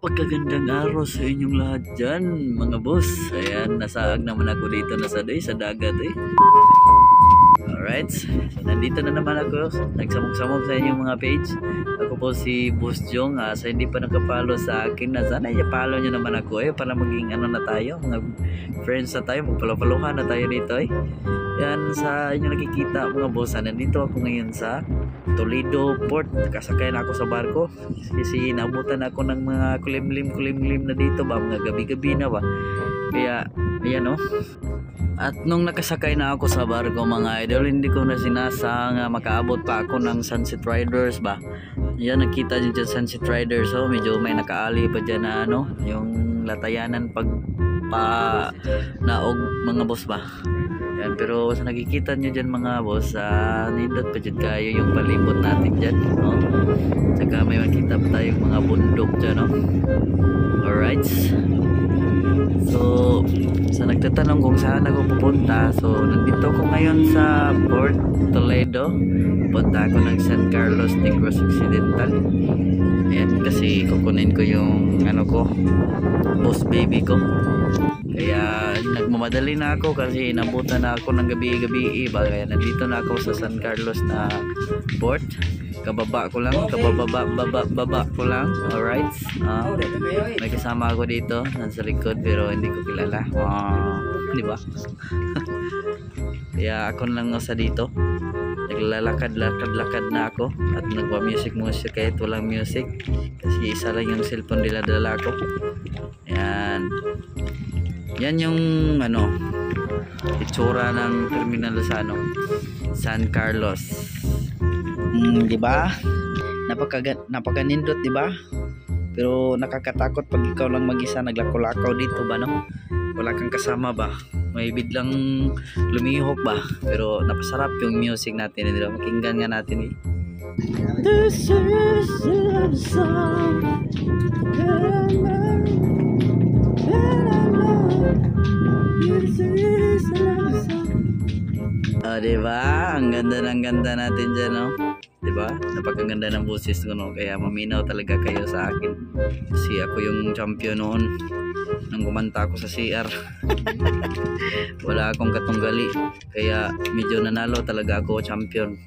Napakagandang araw sa inyong lahat dyan, mga boss. Ayan, nasaag naman ako dito na sa dagat eh. Alright, so nandito na naman ako, nagsamog-samog sa inyong mga page. Ako po si Boss Jong, sa hindi pa naka-follow sa akin, na sana i-follow nyo naman ako eh, para maging ano na tayo, mga friends na tayo, magpalo-followan na tayo dito eh. Yan, sa inyong nakikita, mga boss, nandito ako ngayon sa Toledo Port. Nakasakay na ako sa barko kasi naabutan ako ng mga kulimlim-kulimlim na dito ba, mga gabi-gabi na ba. Kaya, ayan oh. At nung nakasakay na ako sa barko, mga idol, hindi ko na sinasa nga makaabot pa ako ng Sunset Riders ba. Yan, nakita niyo dyan, Sunset Riders, oh, medyo may nakaali pa dyan na ano, yung latayanan pag pa naog, mga boss ba. Yan, pero sa nakikita nyo dyan, mga boss, nindot pa dyan kayo yung palibot natin dyan. No? Tsaka may makita pa tayong mga bundok dyan. No? Alright. So, sa nagtatanong kung saan ako pupunta, so nandito ko ngayon sa Port Toledo. Punta ako ng San Carlos, Negros Occidental. Ayan, kasi kukunin ko yung ano ko, boss baby ko. Kaya nagmamadali na ako kasi inabutan na ako ng gabi-gabi iba. Kaya nandito na ako sa San Carlos na port. Kababa ko lang, kabababa, baba, baba ko lang. Alright. May kasama ako dito, nasa likod, pero hindi ko kilala. Di ba? Kaya ako lang sa dito. Naglalakad, lakad, lakad na ako at nagpa-music music kahit walang music kasi isa lang yung cellphone nila dala ko. Yan. Yan yung ano, itsura ng terminal sa ano, San Carlos. Di ba? Napakanindot, di ba? Pero nakakatakot pag ikaw lang mag-isa naglakaw-lakaw dito ba, no? Wala kang kasama ba? May biglang lumihok ba? Pero napasarap yung music natin, di ba? Pakinggan nga natin eh. This is the song that I love, that I love. This is the love song. Oh, di ba? Ang ganda ng ganda natin dyan, no? Di ba? Napakaganda ng boses ko, no? Kaya maminaw talaga kayo sa akin. Kasi ako yung champion noon nang kumanta ako sa CR. Wala akong katunggali. Kaya medyo nanalo talaga ako, champion.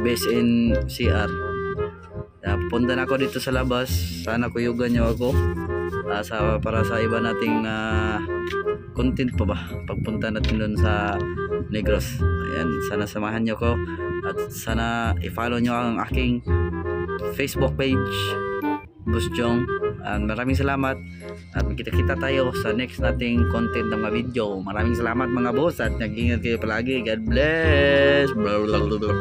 Best in CR. Kaya punta na ako dito sa labas. Sana kuyugan nyo ako. Para sa iba nating content pa ba? Pagpunta natin doon sa Negros. Ayan, sana samahan nyo ko at sana i-follow nyo ang aking Facebook page, Boss Jong. And maraming salamat at magkita-kita tayo sa next nating content ng mga video. Maraming salamat, mga boss, at nag-ingat kayo palagi. God bless. Blah, blah, blah, blah.